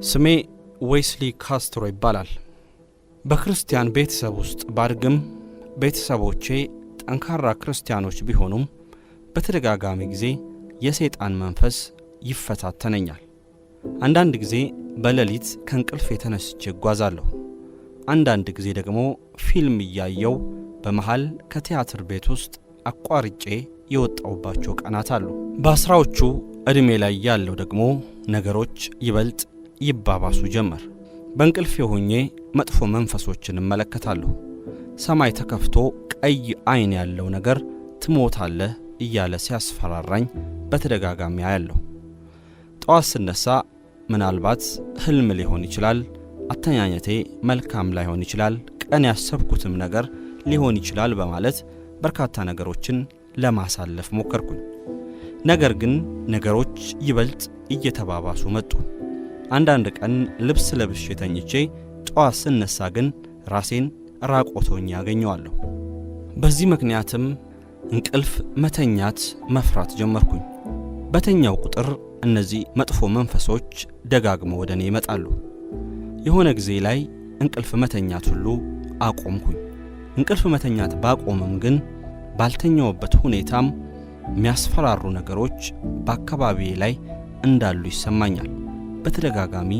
ስሜ ዌስሊ ካስትሮ ይባላል። በክርስቲያን ቤተሰብ ውስጥ ባድግም ቤተሰቦቼ ጠንካራ ክርስቲያኖች ቢሆኑም በተደጋጋሚ ጊዜ የሰይጣን መንፈስ ይፈታተነኛል። አንዳንድ ጊዜ በሌሊት ከእንቅልፌ ተነስቼ እጓዛለሁ። አንዳንድ ጊዜ ደግሞ ፊልም እያየው በመሃል ከቲያትር ቤት ውስጥ አቋርጬ የወጣሁባቸው ቀናት አሉ። በ10ዎቹ ዕድሜ ላይ ያለው ደግሞ ነገሮች ይበልጥ ይባባሱ ጀመር። በእንቅልፌ ሆኜ መጥፎ መንፈሶችን እመለከታለሁ። ሰማይ ተከፍቶ ቀይ ዓይን ያለው ነገር ትሞታለህ እያለ ሲያስፈራራኝ በተደጋጋሚ አያለሁ። ጠዋት ስነሳ ምናልባት ሕልም ሊሆን ይችላል፣ አተኛኘቴ መልካም ላይሆን ይችላል፣ ቀን ያሰብኩትም ነገር ሊሆን ይችላል በማለት በርካታ ነገሮችን ለማሳለፍ ሞከርኩኝ። ነገር ግን ነገሮች ይበልጥ እየተባባሱ መጡ። አንዳንድ ቀን ልብስ ለብሼ ተኝቼ ጠዋት ስነሳ ግን ራሴን ራቁት ሆኜ አገኘዋለሁ። በዚህ ምክንያትም እንቅልፍ መተኛት መፍራት ጀመርኩኝ። በተኛሁ ቁጥር እነዚህ መጥፎ መንፈሶች ደጋግመው ወደ እኔ ይመጣሉ። የሆነ ጊዜ ላይ እንቅልፍ መተኛት ሁሉ አቆምኩኝ። እንቅልፍ መተኛት ባቆምም ግን ባልተኛሁበት ሁኔታም የሚያስፈራሩ ነገሮች በአካባቢዬ ላይ እንዳሉ ይሰማኛል። በተደጋጋሚ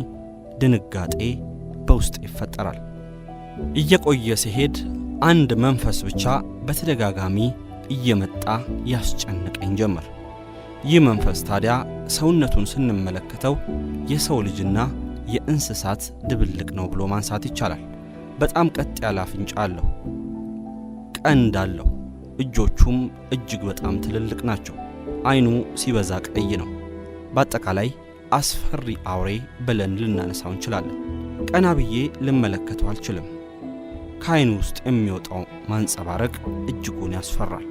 ድንጋጤ በውስጤ ይፈጠራል። እየቆየ ሲሄድ አንድ መንፈስ ብቻ በተደጋጋሚ እየመጣ ያስጨንቀኝ ጀመር። ይህ መንፈስ ታዲያ ሰውነቱን ስንመለከተው የሰው ልጅና የእንስሳት ድብልቅ ነው ብሎ ማንሳት ይቻላል። በጣም ቀጥ ያለ አፍንጫ አለው፣ ቀንድ አለው። እጆቹም እጅግ በጣም ትልልቅ ናቸው። ዓይኑ ሲበዛ ቀይ ነው። በአጠቃላይ አስፈሪ አውሬ ብለን ልናነሳው እንችላለን። ቀና ብዬ ልመለከተው አልችልም። ከዓይኑ ውስጥ የሚወጣው ማንጸባረቅ እጅጉን ያስፈራል።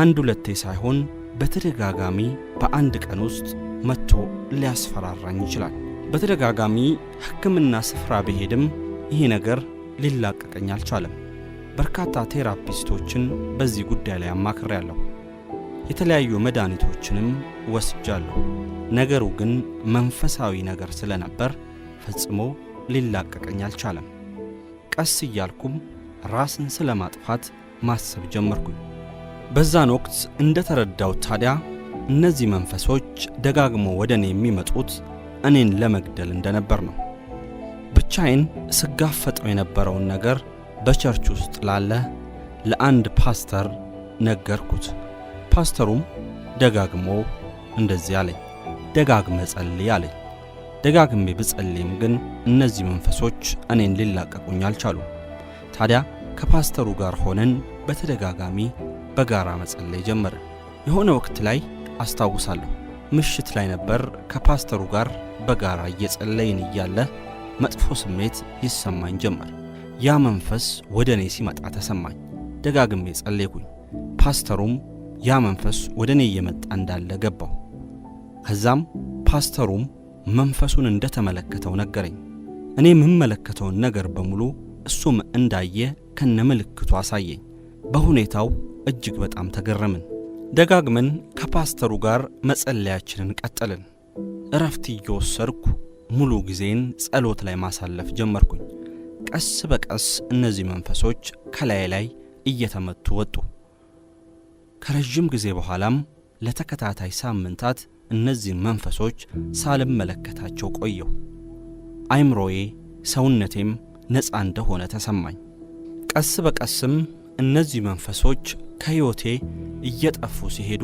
አንድ ሁለቴ ሳይሆን በተደጋጋሚ በአንድ ቀን ውስጥ መጥቶ ሊያስፈራራኝ ይችላል። በተደጋጋሚ ሕክምና ስፍራ ብሄድም ይሄ ነገር ሊላቀቀኝ አልቻለም። በርካታ ቴራፒስቶችን በዚህ ጉዳይ ላይ አማክሬያለሁ። የተለያዩ መድኃኒቶችንም ወስጃለሁ። ነገሩ ግን መንፈሳዊ ነገር ስለነበር ፈጽሞ ሊላቀቀኝ አልቻለም። ቀስ እያልኩም ራስን ስለማጥፋት ማሰብ ጀመርኩኝ። በዛን ወቅት እንደተረዳሁት ታዲያ እነዚህ መንፈሶች ደጋግሞ ወደ እኔ የሚመጡት እኔን ለመግደል እንደነበር ነው። ብቻዬን ስጋፈጠው የነበረውን ነገር በ church ውስጥ ላለ ለአንድ ፓስተር ነገርኩት። ፓስተሩም ደጋግሞ እንደዚህ አለኝ፣ ደጋግመህ ጸልይ አለኝ። ደጋግሜ ብጸልይም ግን እነዚህ መንፈሶች እኔን ሊላቀቁኝ አልቻሉም። ታዲያ ከፓስተሩ ጋር ሆነን በተደጋጋሚ በጋራ መጸለይ ጀመርን። የሆነ ወቅት ላይ አስታውሳለሁ፣ ምሽት ላይ ነበር ከፓስተሩ ጋር በጋራ እየጸለይን እያለ መጥፎ ስሜት ይሰማኝ ጀመር። ያ መንፈስ ወደ እኔ ሲመጣ ተሰማኝ። ደጋግሜ ጸለይኩኝ። ፓስተሩም ያ መንፈስ ወደ እኔ እየመጣ እንዳለ ገባው። ከዛም ፓስተሩም መንፈሱን እንደተመለከተው ነገረኝ። እኔ የምመለከተውን ነገር በሙሉ እሱም እንዳየ ከነምልክቱ አሳየኝ። በሁኔታው እጅግ በጣም ተገረምን። ደጋግመን ከፓስተሩ ጋር መጸለያችንን ቀጠልን። እረፍት እየወሰድኩ ሙሉ ጊዜን ጸሎት ላይ ማሳለፍ ጀመርኩኝ። ቀስ በቀስ እነዚህ መንፈሶች ከላዬ ላይ እየተመቱ ወጡ። ከረዥም ጊዜ በኋላም ለተከታታይ ሳምንታት እነዚህን መንፈሶች ሳልመለከታቸው ቆየሁ። አይምሮዬ፣ ሰውነቴም ነፃ እንደሆነ ተሰማኝ። ቀስ በቀስም እነዚህ መንፈሶች ከሕይወቴ እየጠፉ ሲሄዱ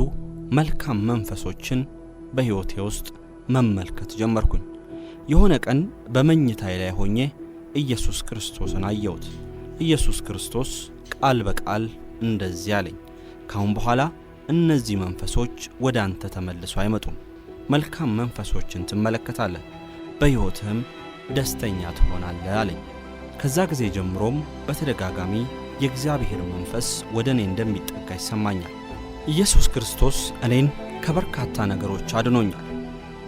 መልካም መንፈሶችን በሕይወቴ ውስጥ መመልከት ጀመርኩኝ። የሆነ ቀን በመኝታዬ ላይ ሆኜ ኢየሱስ ክርስቶስን አየሁት። ኢየሱስ ክርስቶስ ቃል በቃል እንደዚህ አለኝ፣ ካሁን በኋላ እነዚህ መንፈሶች ወደ አንተ ተመልሰው አይመጡም። መልካም መንፈሶችን ትመለከታለህ፣ በሕይወትህም ደስተኛ ትሆናለህ አለኝ። ከዛ ጊዜ ጀምሮም በተደጋጋሚ የእግዚአብሔር መንፈስ ወደ እኔ እንደሚጠጋ ይሰማኛል። ኢየሱስ ክርስቶስ እኔን ከበርካታ ነገሮች አድኖኛል።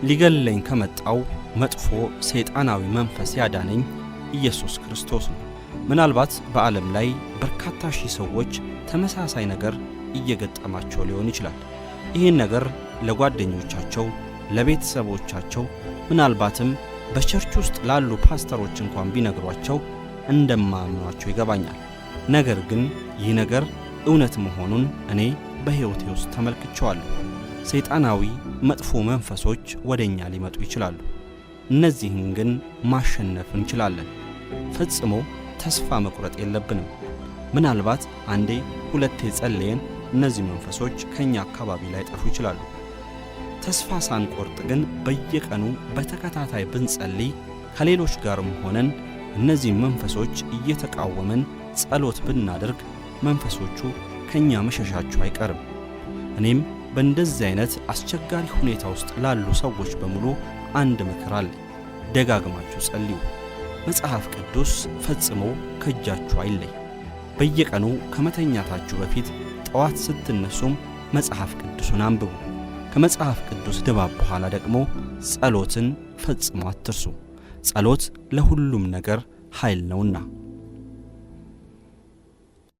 ሊገለኝ ከመጣው መጥፎ ሰይጣናዊ መንፈስ ያዳነኝ ኢየሱስ ክርስቶስ ነው። ምናልባት በዓለም ላይ በርካታ ሺህ ሰዎች ተመሳሳይ ነገር እየገጠማቸው ሊሆን ይችላል። ይህን ነገር ለጓደኞቻቸው፣ ለቤተሰቦቻቸው ምናልባትም በ church ውስጥ ላሉ ፓስተሮች እንኳን ቢነግሯቸው እንደማያምኗቸው ይገባኛል። ነገር ግን ይህ ነገር እውነት መሆኑን እኔ በሕይወቴ ውስጥ ተመልክቼዋለሁ። ሰይጣናዊ መጥፎ መንፈሶች ወደ እኛ ሊመጡ ይችላሉ። እነዚህን ግን ማሸነፍ እንችላለን። ፈጽሞ ተስፋ መቁረጥ የለብንም። ምናልባት አንዴ ሁለቴ ጸልየን እነዚህ መንፈሶች ከኛ አካባቢ ላይጠፉ ይችላሉ። ተስፋ ሳንቆርጥ ግን በየቀኑ በተከታታይ ብንጸልይ፣ ከሌሎች ጋርም ሆነን እነዚህ መንፈሶች እየተቃወምን ጸሎት ብናደርግ መንፈሶቹ ከኛ መሸሻቸው አይቀርም። እኔም በእንደዚህ አይነት አስቸጋሪ ሁኔታ ውስጥ ላሉ ሰዎች በሙሉ አንድ ምክር አለኝ። ደጋግማችሁ ጸልዩ። መጽሐፍ ቅዱስ ፈጽሞ ከእጃችሁ አይለይ። በየቀኑ ከመተኛታችሁ በፊት፣ ጠዋት ስትነሱም መጽሐፍ ቅዱሱን አንብቡ። ከመጽሐፍ ቅዱስ ድባብ በኋላ ደግሞ ጸሎትን ፈጽሞ አትርሱ። ጸሎት ለሁሉም ነገር ኃይል ነውና።